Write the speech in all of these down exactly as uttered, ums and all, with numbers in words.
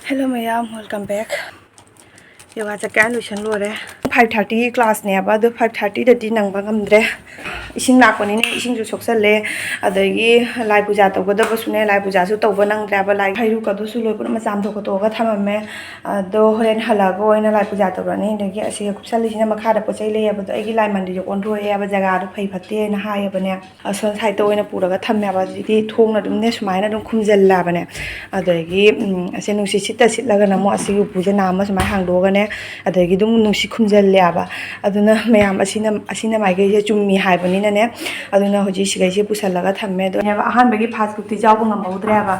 Hello ꯃꯌꯥꯝ, welcome back. Yoga ꯆꯠꯀꯦ ꯍꯥꯏꯅ ꯂꯣꯏꯁꯟ ꯂꯣꯏꯔꯦ꯫ Five thirty classꯅꯦꯕ, ꯑꯗꯣ five thirtyꯗꯗꯤ ꯅꯪꯕ ꯉꯝꯗ꯭ꯔꯦ꯫ ꯏꯁꯤꯡ ꯂꯥꯛꯄꯅꯤꯅ ꯏꯁꯤꯡꯁꯨ ꯁꯣꯛꯆꯜꯂꯦ, ꯑꯗꯒꯤ ꯂꯥꯏ ꯄꯨꯖꯥ ꯇꯧꯒꯗꯕꯁꯨꯅꯦ, ꯂꯥꯏ ꯄꯨꯖꯥꯁꯨ ꯇꯧꯕ ꯅꯪꯗ꯭ꯔꯦꯕ꯫ ꯂꯥꯏ ꯍꯩꯔꯨꯛꯀꯗꯨꯁꯨ ꯂꯣꯏ ꯄꯨꯝꯅꯃꯛ ꯆꯥꯝꯊꯣꯛ ꯈꯣꯠꯇꯣꯛꯑꯒ ꯊꯝꯃꯝꯃꯦ꯫ ꯑꯗꯣ ꯍꯣꯔꯦꯟ ꯍꯜꯂꯛꯑꯒ ꯑꯣꯏꯅ ꯂꯥꯏ ꯄꯨꯖꯥ ꯇꯧꯔꯅꯤ꯫ ꯑꯗꯒꯤ ꯑꯁꯤꯒ ꯀꯨꯞꯁꯜꯂꯤꯁꯤꯅ ꯃꯈꯥꯗ ꯄꯣꯠ ꯆꯩ ꯂꯩꯌꯦꯕꯗꯣ, ꯑꯩꯒꯤ ꯂꯥꯏ ꯃꯟꯗꯤꯔꯁꯦ ꯑꯣꯟꯊꯣꯛꯑꯦꯕ, ꯖꯒꯥꯗꯣ ꯐꯩ ꯐꯠꯇꯦꯅ ꯍꯥꯏꯌꯦꯕꯅꯦ꯫ ꯑꯁꯣꯝ ꯁꯥꯏꯗꯇ ꯑꯣꯏꯅ ꯄꯨꯔꯒ ꯊꯝꯃꯦꯕ꯫ ꯑꯗꯨꯗꯤ ꯊꯣꯡꯅ ꯑꯗꯨꯝꯅꯦ ꯁꯨꯃꯥꯏꯅ ꯑꯗꯨꯝ ꯈꯨꯝꯖꯤꯜꯂꯕꯅꯦ꯫ ꯑꯗꯒꯤ ꯎꯝ, ꯑꯁꯤ ꯅꯨꯡꯁꯤꯠ ꯁꯤꯠꯇ ꯁꯤꯠꯂꯒꯅ ꯑꯃꯨꯛ ꯑꯁꯤꯒꯤ ꯎꯄꯨꯁꯦ ꯅꯥꯝꯃ ꯁꯨꯃꯥꯏꯅ ꯍꯥꯡꯗꯣꯛꯑꯒꯅꯦ, ꯑꯗꯒꯤ ꯑꯗꯨꯝ ꯅꯨꯡꯁꯤꯠ ꯈꯨꯝꯖꯤꯜꯂꯦꯕ꯫ ꯑꯗꯨꯅ ꯃꯌꯥꯝ ꯑꯁꯤꯅ, ꯑꯁꯤꯅ ꯃꯥꯏꯀꯩꯁꯦ ꯆꯨꯝꯃꯤ ꯍꯥꯏꯕꯅꯤꯅꯅꯦ꯫ ꯑꯗꯨꯅ ꯍꯧꯖꯤꯛ ꯁꯤꯈꯩꯁꯦ ꯄꯨꯁꯜꯂꯒ ꯊꯝꯃꯦ꯫ ꯑꯗꯣ ꯑꯍꯥꯟꯕꯒꯤ ꯐꯥꯁ ꯐꯨꯗꯇꯤ ꯌꯥꯎꯕ ꯉꯝꯍꯧꯗ꯭ꯔꯦꯕ꯫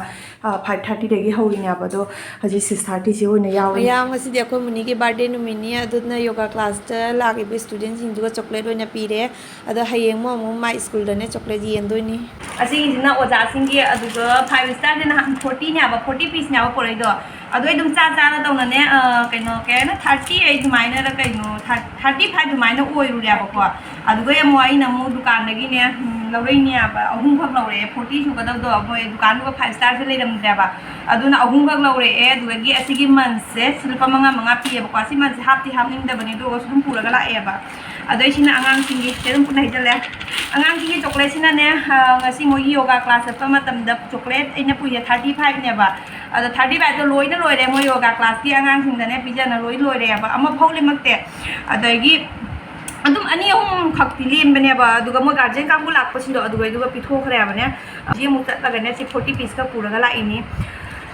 Five thirtyꯗꯒꯤ ꯍꯧꯔꯤꯅꯦꯕ, ꯑꯗꯣ ꯍꯧꯖꯤꯛ six thirtyꯁꯤ ꯑꯣꯏꯅ ꯌꯥꯎꯔꯦ꯫ ꯃꯌꯥꯝ, ꯉꯁꯤꯗꯤ ꯑꯩꯈꯣꯏ ꯃꯨꯅꯤꯒꯤ birthday ꯅꯨꯃꯤꯠꯅꯤ, ꯑꯗꯨꯅ ꯌꯣꯒꯥ classꯇ ꯂꯥꯛꯂꯤꯕ studentꯁꯤꯡꯗꯨꯒ chocolate ꯑꯣꯏꯅ ꯄꯤꯔꯦ꯫ ꯑꯗꯣ ꯍꯌꯦꯡ ꯑꯃꯨꯛ, ꯑꯃꯨꯛ ꯃꯥ ꯁ꯭ꯀꯨꯜꯗꯅꯦ chocolate ꯌꯦꯟꯗꯣꯏꯅꯤ꯫ ꯑꯁꯤꯒꯤꯁꯤꯅ ꯑꯣꯖꯥꯁꯤꯡꯒꯤ, ꯑꯗꯨꯒ five starꯁꯦ ꯅꯍꯥꯟ fortyꯅꯦꯕ, forty pieceꯅꯦꯕ ꯄꯣꯔꯛꯏꯗꯣ꯫ ꯑꯗꯣ ꯑꯩ ꯑꯗꯨꯝ ꯆꯥ ꯆꯥꯅ ꯇꯧꯅꯅꯦ, ꯑ, ꯀꯩꯅꯣ, ꯀꯩ ꯍꯥꯏꯅ, thirty eight ꯑꯗꯨꯃꯥꯏꯅꯔ ꯀꯩꯅꯣ, thirty five ꯑꯗꯨꯃꯥꯏꯅ ꯑꯣꯏꯔꯨꯔꯦꯕꯀꯣ꯫ ꯑꯗꯨꯒ ꯑꯃꯨꯛ ꯑꯩꯅ ꯑꯃꯨꯛ ꯗꯨꯀꯥꯟꯗꯒꯤꯅꯦ, ꯎꯝ, ꯂꯧꯔꯛꯏꯅꯦꯕ, ꯑꯍꯨꯝꯈꯛ ꯂꯧꯔꯛꯑꯦ꯫ Forty ꯁꯨꯒꯗꯕꯗꯣ ꯃꯣꯏ ꯗꯨꯀꯥꯟꯗꯨꯒ five starꯁꯦ ꯂꯩꯔꯝꯗ꯭ꯔꯦꯕ꯫ ꯑꯗꯨꯅ ꯑꯍꯨꯝꯈꯛ ꯂꯧꯔꯛꯑꯦ꯫ ꯑꯗꯨꯗꯒꯤ ꯑꯁꯤꯒꯤ munsꯁꯦ, ꯁꯤ ꯂꯨꯄꯥ ꯃꯉꯥ ꯃꯉꯥ ꯄꯤꯌꯦꯕꯀꯣ꯫ ꯁꯤ munsꯁꯦ ꯍꯥꯞꯇꯤ ꯍꯥꯞꯅꯤꯡꯗꯕꯅꯦ, ꯑꯗꯨ ꯑꯣꯏꯔꯒꯁꯨ ꯑꯗꯨꯝ ꯄꯨꯔꯒ ꯂꯥꯛꯑꯦꯕ꯫ ꯑꯗꯩ ꯁꯤꯅ ꯑꯉꯥꯡꯁꯤꯡꯒꯤ, ꯁꯤ ꯑꯗꯨꯝ ꯄꯨꯟꯅ ꯍꯩꯖꯜꯂꯦ꯫ ꯑꯉꯥꯡꯁꯤꯡꯒꯤ chocolateꯁꯤꯅꯅꯦ, ꯑ, ꯉꯁꯤ ꯃꯣꯏꯒꯤ ꯌꯣꯒꯥ class ꯆꯠꯄ ꯃꯇꯝꯗ chocolate ꯑꯩꯅ ꯄꯨꯏꯁꯦ thirty fiveꯅꯦꯕ꯫ ꯑꯗꯣ thirty fiveꯇꯣ ꯂꯣꯏꯅ ꯂꯣꯏꯔꯦ, ꯃꯣꯏ ꯌꯣꯒꯥ classꯀꯤ ꯑꯉꯥꯡꯁꯤꯡꯗꯅꯦ ꯄꯤꯖꯅ ꯂꯣꯏ ꯂꯣꯏꯔꯦꯕ, ꯑꯃꯐꯥꯎ ꯂꯦꯝꯃꯛꯇꯦ꯫ ꯑꯗꯒꯤ ꯑꯗꯨꯝ ꯑꯅꯤ ꯑꯍꯨꯝ ꯈꯛꯇꯤ ꯂꯦꯝꯕꯅꯦꯕ, ꯑꯗꯨꯒ ꯃꯣꯏ guardian ꯀꯥꯡꯕꯨ ꯂꯥꯛꯄꯁꯤꯡꯗꯣ ꯑꯗꯨꯒꯩꯗꯨꯒ ꯄꯤꯊꯣꯛꯈ꯭ꯔꯦꯕꯅꯦ꯫ ꯍꯧꯖꯤꯛ ꯑꯃꯨꯛ ꯆꯠꯂꯒꯅꯦ ꯁꯤ forty pieceꯀ ꯄꯨꯔꯒ ꯂꯥꯛꯏꯅꯤ꯫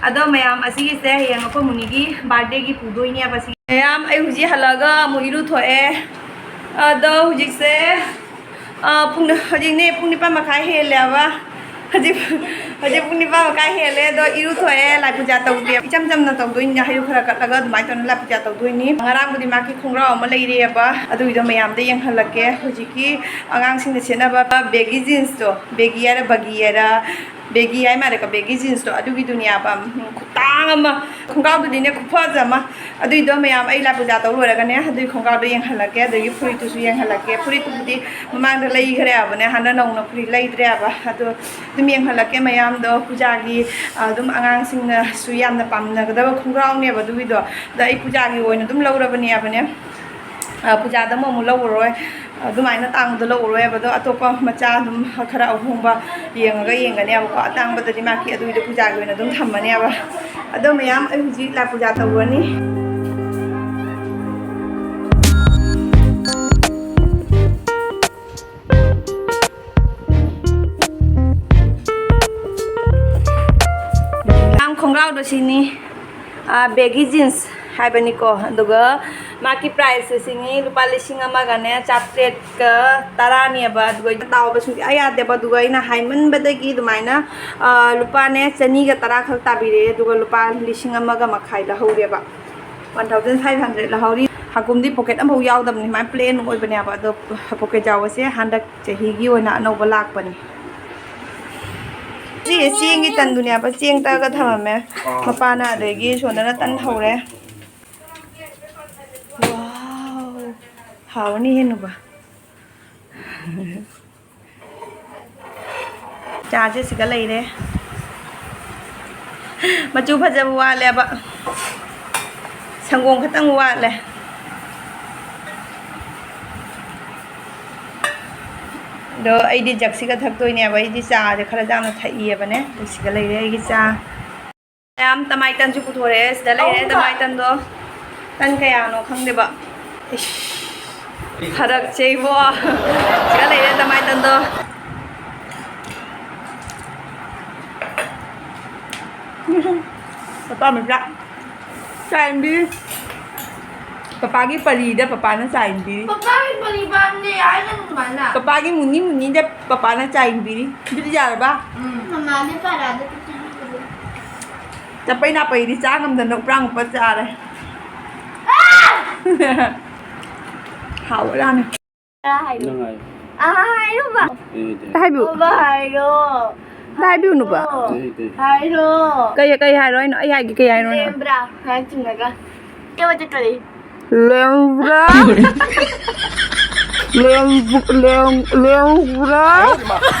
ꯑꯗꯣ ꯃꯌꯥꯝ, ꯑꯁꯤꯒꯤꯁꯦ ꯍꯌꯦꯡ ꯑꯩꯈꯣꯏ ꯃꯨꯅꯤꯒꯤ birthdayꯒꯤ ꯄꯨꯗꯣꯏꯅꯦꯕ꯫ ꯁꯤ ꯃꯌꯥꯝ, ꯑꯩ ꯍꯧꯖꯤꯛ ꯍꯜꯂꯛꯑꯒ ꯑꯃꯨꯛ ꯏꯔꯨꯊꯣꯛꯑꯦ꯫ ꯑꯗꯣ ꯍꯧꯖꯤꯛꯁꯦ, ꯑ, ꯄꯨꯡ, ꯍꯧꯖꯤꯛꯅꯦ ꯄꯨꯡ ꯅꯤꯄꯥꯟ ꯃꯈꯥꯏ ꯍꯦꯜꯂꯦꯕ꯫ ꯍꯧꯖꯤꯛ, ꯍꯧꯖꯤꯛ ꯄꯨꯡ ꯅꯤꯄꯥꯟ ꯃꯈꯥꯏ ꯍꯦꯜꯂꯦ, ꯑꯗꯣ ꯏꯔꯨꯊꯣꯛꯑꯦ, ꯂꯥꯏ ꯄꯨꯖꯥ ꯇꯧꯗꯦ꯫ ꯏꯆꯝ ꯆꯝꯅ ꯇꯧꯗꯣꯏꯅꯤꯅ, ꯍꯩꯔꯨꯛ ꯈꯔ ꯀꯠꯂꯒ ꯑꯗꯨꯃꯥꯏꯅ ꯇꯧꯅ ꯂꯥꯏ ꯄꯨꯖꯥ ꯇꯧꯗꯣꯏꯅꯤ꯫ ꯉꯔꯥꯡꯕꯨꯗꯤ ꯃꯥꯒꯤ ꯈꯣꯡꯒ꯭ꯔꯥꯎ ꯑꯃ ꯂꯩꯔꯛꯑꯦꯕ, ꯑꯗꯨꯒꯤꯗꯣ ꯃꯌꯥꯝꯗ ꯌꯦꯡꯍꯜꯂꯛꯀꯦ꯫ ꯍꯧꯖꯤꯛꯀꯤ ꯑꯉꯥꯡꯁꯤꯡꯅ ꯁꯦꯠꯅꯕ baggy jeansꯇꯣ, baggy ꯍꯥꯏꯔ baggy ꯍꯥꯏꯔ, ꯕꯦꯒꯤ ꯍꯥꯏ ꯃꯥꯜꯂꯦꯀꯣ, ꯕꯦꯒꯤ ꯖꯤꯟꯁꯇꯣ, ꯑꯗꯨꯒꯤꯗꯨꯅꯦꯕ꯫ ꯎꯝ, ꯈꯨꯇꯥꯡ ꯑꯃ꯫ ꯈꯣꯡꯒ꯭ꯔꯥꯎꯗꯨꯗꯤꯅꯦ, ꯈꯨꯐꯖ ꯑꯃ꯫ ꯑꯗꯨꯏꯗꯣ ꯃꯌꯥꯝ ꯑꯩ ꯂꯥꯏ ꯄꯨꯖꯥ ꯇꯧ ꯂꯣꯏꯔꯒꯅꯦ, ꯑꯗꯨꯏ ꯈꯣꯡꯒ꯭ꯔꯥꯎꯗꯣ ꯌꯦꯡꯍꯜꯂꯛꯀꯦ, ꯑꯗꯒꯤ ꯐꯨꯔꯤꯠꯇꯨꯁꯨ ꯌꯦꯡꯍꯜꯂꯛꯀꯦ꯫ ꯐꯨꯔꯤꯠꯇꯨꯕꯨꯗꯤ ꯃꯃꯥꯡꯗ ꯂꯩꯈ꯭ꯔꯦꯕꯅꯦ, ꯍꯟꯗꯛ ꯅꯧꯅ ꯐꯨꯔꯤꯠ ꯂꯩꯗ꯭ꯔꯦꯕ꯫ ꯑꯗꯣ ꯑꯗꯨꯝ ꯌꯦꯡꯍꯜꯂꯛꯀꯦ ꯃꯌꯥꯝꯗꯣ꯫ ꯄꯨꯖꯥꯒꯤ, ꯑ, ꯑꯗꯨꯝ ꯑꯉꯥꯡꯁꯤꯡꯅꯁꯨ ꯌꯥꯝꯅ ꯄꯥꯝꯅꯒꯗꯕ ꯈꯣꯡꯒ꯭ꯔꯥꯎꯅꯦꯕ ꯑꯗꯨꯒꯤꯗꯣ꯫ ꯑꯗ ꯑꯩ ꯄꯨꯖꯥꯒꯤ ꯑꯣꯏꯅ ꯑꯗꯨꯝ ꯂꯧꯔꯕꯅꯦꯕꯅꯦ꯫ ꯑ, ꯄꯨꯖꯥꯗ ꯑꯃꯨꯛ ꯑꯃꯨꯛ ꯂꯧꯔꯔꯣꯏ꯫ ꯑꯗꯨꯃꯥꯏꯅ ꯇꯥꯡꯕꯗꯣ ꯂꯧꯔꯔꯣꯏꯕ꯫ ꯑꯗꯣ ꯑꯇꯣꯞꯄ ꯃꯆꯥ ꯑꯗꯨꯝ ꯈꯔ ꯑꯍꯣꯡꯕ ꯌꯦꯡꯉꯒ ꯌꯦꯡꯒꯅꯦꯕꯀꯣ꯫ ꯑꯇꯥꯡꯕꯗꯗꯤ ꯃꯥꯒꯤ ꯑꯗꯨꯒꯤꯗꯣ ꯄꯨꯖꯥꯒꯤ ꯑꯣꯏꯅ ꯑꯗꯨꯝ ꯊꯝꯃꯅꯦꯕ꯫ ꯑꯗꯣ ꯃꯌꯥꯝ, ꯑꯩ ꯍꯧꯖꯤꯛ ꯂꯥꯏ ꯄꯨꯖꯥ ꯇꯧꯔꯅꯤ꯫ ꯈꯣꯡꯒ꯭ꯔꯥꯎꯗꯣ ꯁꯤꯅꯤ꯫ ꯑꯥ, ꯕꯦꯒꯤ ꯖꯤꯟꯁ ꯍꯥꯏꯕꯅꯤꯀꯣ꯫ ꯑꯗꯨꯒ ꯃꯥꯒꯤ ꯄ꯭ꯔꯥꯏꯁꯁꯦ ꯁꯤꯅꯤ, ꯂꯨꯄꯥ ꯂꯤꯁꯤꯡ ꯑꯃꯒꯅꯦ ꯆꯥꯇ꯭ꯔꯦꯠꯀ ꯇꯔꯥꯅꯦꯕ꯫ ꯑꯗꯨꯒ ꯑꯩꯅ ꯇꯥꯎꯕ ꯁꯨꯡꯌꯥ ꯌꯥꯗꯦꯕ꯫ ꯑꯗꯨꯒ ꯑꯩꯅ ꯍꯥꯏꯃꯟꯕꯗꯒꯤ ꯑꯗꯨꯃꯥꯏꯅ, ꯑꯥ, ꯂꯨꯄꯥꯅꯦ ꯆꯅꯤꯒ ꯇꯔꯥ ꯈꯛ ꯇꯥꯕꯤꯔꯛꯑꯦ꯫ ꯑꯗꯨꯒ ꯂꯨꯄꯥ ꯂꯤꯁꯤꯡ ꯑꯃꯒ ꯃꯈꯥꯏ ꯂꯧꯍꯧꯔꯦꯕ꯫ One thousand five hundred ꯂꯧꯍꯧꯔꯤ꯫ ꯍꯥꯀꯨꯝꯗꯤ ꯄꯣꯀꯦꯠ ꯑꯃꯐꯥꯎ ꯌꯥꯎꯗꯕꯅꯤ, ꯁꯨꯃꯥꯏꯅ ꯄ꯭ꯂꯦꯟ ꯑꯣꯏꯕꯅꯦꯕ꯫ ꯑꯗꯣ ꯄꯣꯀꯦꯠ ꯌꯥꯎꯕꯁꯦ ꯍꯟꯗꯛ ꯆꯍꯤꯒꯤ ꯑꯣꯏꯅ ꯑꯅꯧꯕ ꯂꯥꯛꯄꯅꯤ꯫ ꯁꯤ ꯆꯦꯡꯒꯤ ꯇꯟꯗꯨꯅꯦꯕ, ꯆꯦꯡ ꯇꯛꯑꯒ ꯊꯝꯃꯝꯃꯦ ꯃꯄꯥꯅ꯫ ꯑꯗꯒꯤ ꯁꯣꯟꯗꯅ ꯇꯟ ꯍꯧꯔꯦ꯫ ꯋꯥꯎ, ꯍꯥꯎꯔꯅꯤ ꯍꯦ ꯅꯨꯕ꯫ ꯆꯥꯁꯦ ꯁꯤꯒ ꯂꯩꯔꯦ꯫ ꯃꯆꯨ ꯐꯖꯕ ꯋꯥꯠꯂꯦꯕ, ꯁꯪꯒꯣꯝ ꯈꯛꯇꯪ ꯋꯥꯠꯂꯦ꯫ ꯑꯗꯣ ꯑꯩꯗꯤ ꯖꯛꯁꯤꯒ ꯊꯛꯇꯣꯏꯅꯦꯕ꯫ ꯑꯩꯗꯤ ꯆꯥꯁꯦ ꯈꯔ ꯌꯥꯝꯅ ꯊꯛꯏꯌꯦꯕꯅꯦ꯫ ꯑꯗꯨ ꯁꯤꯗ ꯂꯩꯔꯦ ꯑꯩꯒꯤ ꯆꯥ꯫ ꯃꯌꯥꯝ ꯇꯃꯥꯏ ꯇꯟꯁꯨ ꯄꯨꯊꯣꯔꯛꯑꯦ꯫ ꯁꯤꯗ ꯂꯩꯔꯦ ꯇꯃꯥꯏ ꯇꯟꯗꯣ꯫ ꯇꯟ ꯀꯌꯥꯅꯣ ꯈꯪꯗꯦꯕ꯫ ꯏꯁ, ꯐꯔꯛꯁꯦ ꯏꯕꯣ꯫ ꯁꯤꯗ ꯂꯩꯔꯦ ꯇꯃꯥꯏ ꯇꯟꯗꯣ꯫ ꯄꯄꯥ ꯃꯆꯥ꯫ ꯆꯥꯏꯟꯕꯤ꯫ ꯄꯄꯥꯒꯤ ꯄꯔꯤꯗ ꯄꯄꯥꯅ ꯆꯥꯏꯟꯕꯤ꯫ ꯄꯄꯥꯒꯤ ꯄꯔꯤ ꯄꯥꯝꯗꯦ ꯍꯥꯏꯒꯅꯨ ꯑꯗꯨꯃꯥꯏꯅ꯫ ꯄꯄꯥꯒꯤ ꯃꯨꯅꯤ ꯃꯨꯅꯤꯗ ꯄꯄꯥꯅ ꯆꯥꯏꯟꯕꯤꯔꯤ꯫ ꯑꯗꯨꯗꯤ ꯌꯥꯔꯕ? ꯎꯝ꯫ ꯃꯃꯥꯗꯤ ꯄꯔꯥꯗ ꯄꯤꯊꯛꯄꯤꯔꯦ꯫ ꯆꯄꯩ ꯅꯥꯄꯩꯗꯤ ꯆꯥ ꯉꯝꯗꯅ ꯎꯄ꯭ꯔꯥꯡ ꯎꯄ ꯆꯥꯔꯦ꯫ ꯍꯥꯎꯕꯖꯥꯠꯅꯤ꯫ ꯇꯔꯥ ꯍꯥꯏꯌꯨ꯫ ꯅꯪ ꯍꯥꯏꯌꯨ꯫ ꯑꯥ, ꯍꯥꯏꯌꯨꯕ꯫ ꯑꯩ ꯍꯥꯏꯗꯦ꯫ ꯍꯥꯏꯕꯤꯌꯨ꯫ ꯑꯣꯕ ꯍꯥꯏꯔꯣ꯫ ꯑꯝꯇ ꯍꯥꯏꯕꯤꯌꯨ, ꯅꯨꯄꯥ꯫ ꯍꯥꯏꯔꯣ꯫ ꯀꯩ, ꯀꯩ ꯍꯥꯏꯔꯣ ꯍꯥꯏꯅꯣ? ꯑꯩ ꯍꯥꯏꯒꯦ, ꯀꯩ ꯍꯥꯏꯅꯣ ꯍꯥꯏꯅꯣ? ꯂꯦꯝꯕ꯭ꯔꯥ? ꯍꯥꯏ ꯆꯨꯝꯅꯒ꯫ ꯀꯩ ꯋꯥ ꯆꯠꯇꯣꯔꯤ? ꯂꯦꯝꯕ꯭ꯔꯥ? ꯂꯦꯝ-, ꯂꯦꯝ-, ꯂꯦꯝꯕ꯭ꯔꯥ?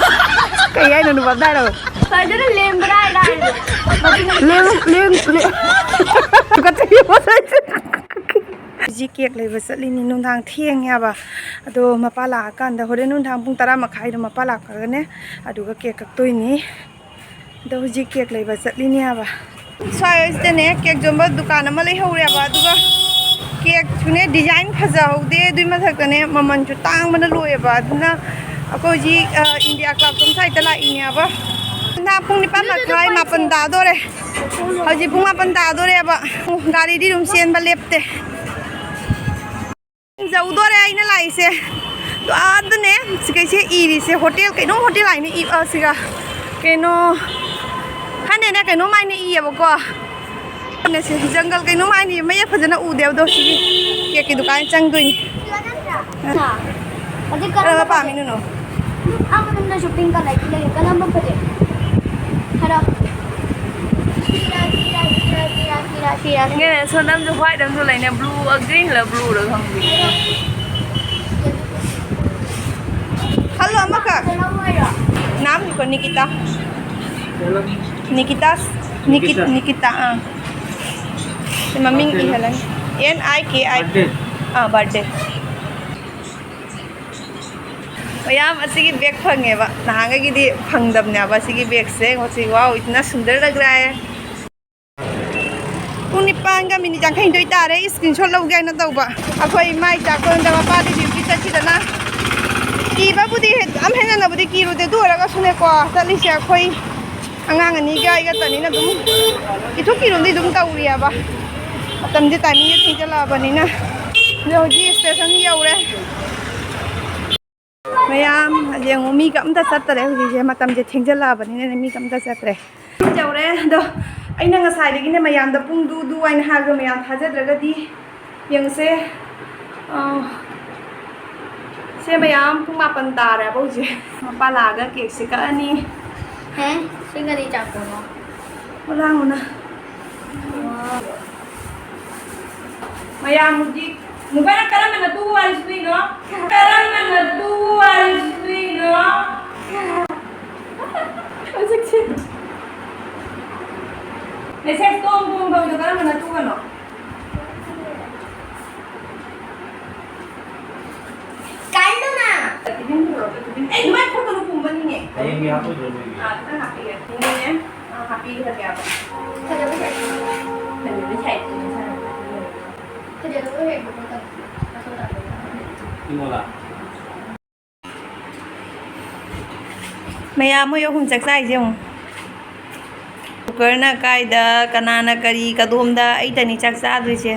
ꯀꯩ ꯍꯥꯏꯅꯣ, ꯅꯨꯄꯥ? ꯑꯝꯇ ꯍꯥꯏꯔꯣ꯫ ꯐꯖꯅ ꯂꯦꯝꯕ꯭ꯔꯥ ꯍꯥꯏꯅ ꯍꯥꯏꯔꯣ꯫ ꯂꯦꯝ-, ꯂꯦꯝ-, ꯂꯦꯝ-, ꯇꯨꯀꯠꯆꯩ, ꯃꯁꯛꯁꯦ꯫ ꯍꯧꯖꯤꯛ ꯀꯦꯛ ꯂꯩꯕ ꯆꯠꯂꯤꯅꯤ, ꯅꯨꯡꯗꯥꯡ ꯊꯦꯡꯉꯦꯕ꯫ ꯑꯗꯣ ꯃꯄꯥ ꯂꯥꯛꯑꯀꯥꯟꯗ, ꯍꯣꯔꯦꯟ ꯅꯨꯡꯗꯥꯡ ꯄꯨꯡ ꯇꯔꯥ ꯃꯈꯥꯏꯗꯣ ꯃꯄꯥ ꯂꯥꯛꯑꯒꯅꯦ, ꯑꯗꯨꯒ ꯀꯦꯛ ꯀꯛꯇꯣꯏꯅꯤ꯫ ꯑꯗꯣ ꯍꯧꯖꯤꯛ ꯀꯦꯛ ꯂꯩꯕ ꯆꯠꯂꯤꯅꯦꯕ꯫ ꯁ꯭ꯋꯥꯏꯁꯤꯗꯅꯦ ꯀꯦꯛ ꯌꯣꯟꯕ ꯗꯨꯀꯥꯟ ꯑꯃ ꯂꯩꯍꯧꯔꯦꯕ, ꯑꯗꯨꯒ ꯀꯦꯛꯁꯨꯅꯦ ꯗꯤꯖꯥꯏꯟ ꯐꯖꯍꯧꯗꯦ, ꯑꯗꯨꯏ ꯃꯊꯛꯇꯅꯦ ꯃꯃꯜꯁꯨ ꯇꯥꯡꯕꯅ ꯂꯣꯏꯑꯦꯕ꯫ ꯑꯗꯨꯅ ꯑꯩꯈꯣꯏ ꯍꯧꯖꯤꯛ, ꯑ, ꯏꯟꯗꯤꯌꯥ ꯀ꯭ꯂꯕ ꯁꯣꯝ ꯁꯥꯏꯗꯇ ꯂꯥꯛꯏꯅꯦꯕ꯫ ꯅꯨꯡꯗꯥꯡ ꯄꯨꯡ ꯅꯤꯄꯥꯟ ꯃꯈꯥꯏ, ꯃꯥꯄꯟ ꯇꯥꯗꯣꯔꯦ꯫ ꯍꯧꯖꯤꯛ ꯄꯨꯡ ꯃꯥꯄꯟ ꯇꯥꯗꯣꯔꯦꯕ꯫ ꯒꯥꯔꯤꯗꯤ ꯑꯗꯨꯝ ꯆꯦꯟꯕ ꯂꯦꯞꯇꯦ꯫ ꯌꯧꯗꯣꯔꯦ ꯑꯩꯅ ꯂꯥꯛꯏꯁꯦ꯫ ꯑꯗꯨꯅꯦ ꯁꯤꯒꯩꯁꯦ ꯏꯔꯤꯁꯦ ꯍꯣꯇꯦꯜ, ꯀꯩꯅꯣꯝ ꯍꯣꯇꯦꯜ ꯍꯥꯏꯅ ꯏ-, ꯑ, ꯁꯤꯒ ꯀꯩꯅꯣ ꯈꯪꯗꯦꯅꯦ, ꯀꯩꯅꯣꯝ ꯍꯥꯏꯅ ꯏꯌꯦꯕꯀꯣ꯫ ꯁꯤ ꯖꯪꯒꯜ ꯀꯩꯅꯣꯝ ꯍꯥꯏꯅ ꯏ-, ꯃꯌꯦꯛ ꯐꯖꯅ ꯎꯗꯦꯕꯗꯣ꯫ ꯁꯤꯒꯤ ꯀꯦꯛꯀꯤ ꯗꯨꯀꯥꯟ ꯆꯪꯗꯣꯏꯅꯤ꯫ ꯍꯥ? ꯍꯧꯖꯤꯛ ꯀꯔꯝꯕ ꯀꯔꯝꯕ ꯄꯥꯝꯃꯤ, ꯄꯥꯝꯃꯤ? ꯅꯨꯅꯨ? ꯑꯥ, ꯃꯅꯨꯡꯗꯁꯨ ꯄꯤꯡ ꯀꯂꯔꯒꯤ ꯂꯩ꯫ ꯀꯔꯝꯕ ꯐꯖꯩ? ꯍꯥꯏꯔꯣ꯫ ꯏꯅꯦ, ꯁꯣꯝꯗ ꯑꯃꯁꯨ white ꯑꯃꯁꯨ ꯂꯩꯅꯦ, blue, green ꯂ blue ꯔ ꯈꯪꯗꯦ꯫ ꯈꯜꯂꯣ ꯑꯃꯈꯛ꯫ ꯅꯥꯝ ꯅꯤꯀꯣ, ꯅꯤꯀꯤꯇꯥ꯫ ꯅꯤꯀꯤꯇꯥ, ꯅꯤꯀꯤ-, ꯅꯤꯀꯤꯇꯥ꯫ ꯅꯤꯀꯤꯇꯥ, ꯑꯥ꯫ ꯁꯤ ꯃꯃꯤꯡ ꯏꯍꯜꯂꯅꯤ꯫ N I K I꯫ Birthday꯫ Ah, birthday꯫ ꯃꯌꯥꯝ ꯑꯁꯤꯒꯤ bag ꯐꯪꯉꯦꯕ, ꯅꯍꯥꯟꯈꯩꯒꯤꯗꯤ ꯐꯪꯗꯕꯅꯦꯕ ꯑꯁꯤꯒꯤ bagꯁꯦ꯫ ꯍꯧꯖꯤꯛ, wow, ꯏꯇꯅꯥ ꯁꯨꯟꯗꯔ ꯂꯒ ꯔꯥ ꯍꯦ꯫ ꯄꯨꯡ ꯅꯤꯄꯥꯟꯒ minute ꯌꯥꯡꯈꯩꯅꯤꯊꯣꯏ ꯇꯥꯔꯦ꯫ ꯑꯩ screenshot ꯂꯧꯒꯦ ꯍꯥꯏꯅ ꯇꯧꯕ꯫ ꯑꯩꯈꯣꯏ ꯏꯃꯥ ꯏꯆꯥ ꯀꯣꯟꯗ ꯃꯄꯥꯗꯤ duty ꯆꯠꯈꯤꯗꯅ꯫ ꯀꯤꯕꯕꯨꯗꯤ ꯍꯦ-, ꯌꯥꯝ ꯍꯦꯟꯖꯟꯅꯕꯨꯗꯤ ꯀꯤꯔꯨꯗꯦ꯫ ꯑꯗꯨ ꯑꯣꯏꯔꯒꯁꯨꯅꯦꯀꯣ, ꯆꯠꯂꯤꯁꯦ ꯑꯩꯈꯣꯏ ꯑꯉꯥꯡ ꯑꯅꯤꯒ ꯑꯩꯒꯇꯅꯤꯅ ꯑꯗꯨꯝ ꯀꯤꯊꯨ ꯀꯤꯔꯨꯝꯗꯤ ꯑꯗꯨꯝ ꯇꯧꯔꯤꯑꯕ꯫ ꯃꯇꯝꯁꯦ timingꯁꯦ ꯊꯦꯡꯖꯜꯂꯛꯑꯕꯅꯤꯅ꯫ ꯑꯗꯣ ꯍꯧꯖꯤꯛ station ꯌꯧꯔꯦ꯫ ꯃꯌꯥꯝ ꯌꯦꯡꯉꯨ, ꯃꯤꯒ ꯑꯝꯇ ꯆꯠꯇꯔꯦ ꯍꯧꯖꯤꯛꯁꯦ, ꯃꯇꯝꯁꯦ ꯊꯦꯡꯖꯜꯂꯛꯑꯕꯅꯤꯅꯅꯦ, ꯃꯤꯒ ꯑꯝꯇ ꯆꯠꯇ꯭ꯔꯦ꯫ ꯌꯧꯔꯦ꯫ ꯑꯗꯣ ꯑꯩꯅ ꯉꯁꯥꯏꯗꯒꯤꯅꯦ ꯃꯌꯥꯝꯗ ꯄꯨꯡ ꯗꯨ ꯗꯨ ꯍꯥꯏꯅ ꯍꯥꯏꯕꯗꯣ ꯃꯌꯥꯝ ꯊꯥꯖꯗ꯭ꯔꯒꯗꯤ ꯌꯦꯡꯉꯨꯁꯦ꯫ ꯑ, ꯁꯦ ꯃꯌꯥꯝ, ꯄꯨꯡ ꯃꯥꯄꯟ ꯇꯥꯔꯦꯕ ꯍꯧꯖꯤꯛ꯫ ꯃꯄꯥ ꯂꯥꯛꯑꯒ cakeꯁꯦ ꯀꯛꯑꯅꯤ꯫ ꯑꯦ, ꯁꯤ ꯀꯔꯤ ꯆꯥꯛꯄꯅꯣ? ꯍꯣꯂꯥꯡꯉꯨꯅ꯫ ꯃꯌꯥꯝ ꯍꯧꯖꯤꯛ ꯃꯨꯕꯥꯔꯛ ꯀꯔꯝꯕ ꯅꯇꯨꯒ ꯋꯥꯔꯤ ꯁꯨꯏꯅꯣ? ꯀꯔꯝꯕ ꯅꯇꯨꯒ ꯋꯥꯔꯤ ꯁꯨꯏꯅꯣ? ꯍꯧꯖꯤꯛꯁꯦ꯫ ꯃꯦꯁꯦꯖ ꯇꯣꯡ ꯇꯣꯡ ꯇꯧꯔꯤꯗꯣ ꯀꯔꯝꯕ ꯅꯇꯨꯒꯅꯣ? ꯀꯥꯏꯗꯅ? ꯑꯩ ꯑꯗꯨꯃꯥꯏꯅ ꯈꯣꯠꯇꯅ ꯄꯨꯝꯕꯅꯤꯅꯦ꯫ ꯍꯌꯦꯡꯒꯤ ꯍꯥꯞꯄꯣꯏꯗ꯭ꯔꯣ ꯅꯣꯏꯒꯤ? ꯑꯥ, ꯈꯤꯇꯪ ꯍꯥꯞꯄꯤꯒꯦ꯫ ꯁꯤꯅꯅꯦ, ꯑꯥ, ꯍꯥꯞꯄꯤꯒꯦ ꯍꯥꯏꯕ ꯌꯥꯕ꯫ ꯐꯖꯕ ꯐꯖꯕ꯫ ꯐꯖꯕ ꯁꯥꯏꯠꯇꯨꯅꯦ ꯁꯥꯔ꯫ ꯐꯖꯕ ꯑꯣꯏꯔꯗꯤ ꯐꯖꯕ꯫ ꯏꯃꯣꯂꯥ꯫ ꯃꯌꯥꯝ ꯃꯣꯏ ꯑꯍꯨꯝ ꯆꯥꯛ ꯆꯥꯏꯁꯦ ꯌꯦꯡꯉꯨ꯫ ꯀꯨꯀꯔꯅ ꯀꯥꯏꯗ, ꯀꯅꯥꯅ ꯀꯔꯤ, ꯀꯗꯣꯝꯗ, ꯑꯩꯇꯅꯤ ꯆꯥꯛ ꯆꯥꯗꯣꯏꯁꯦ꯫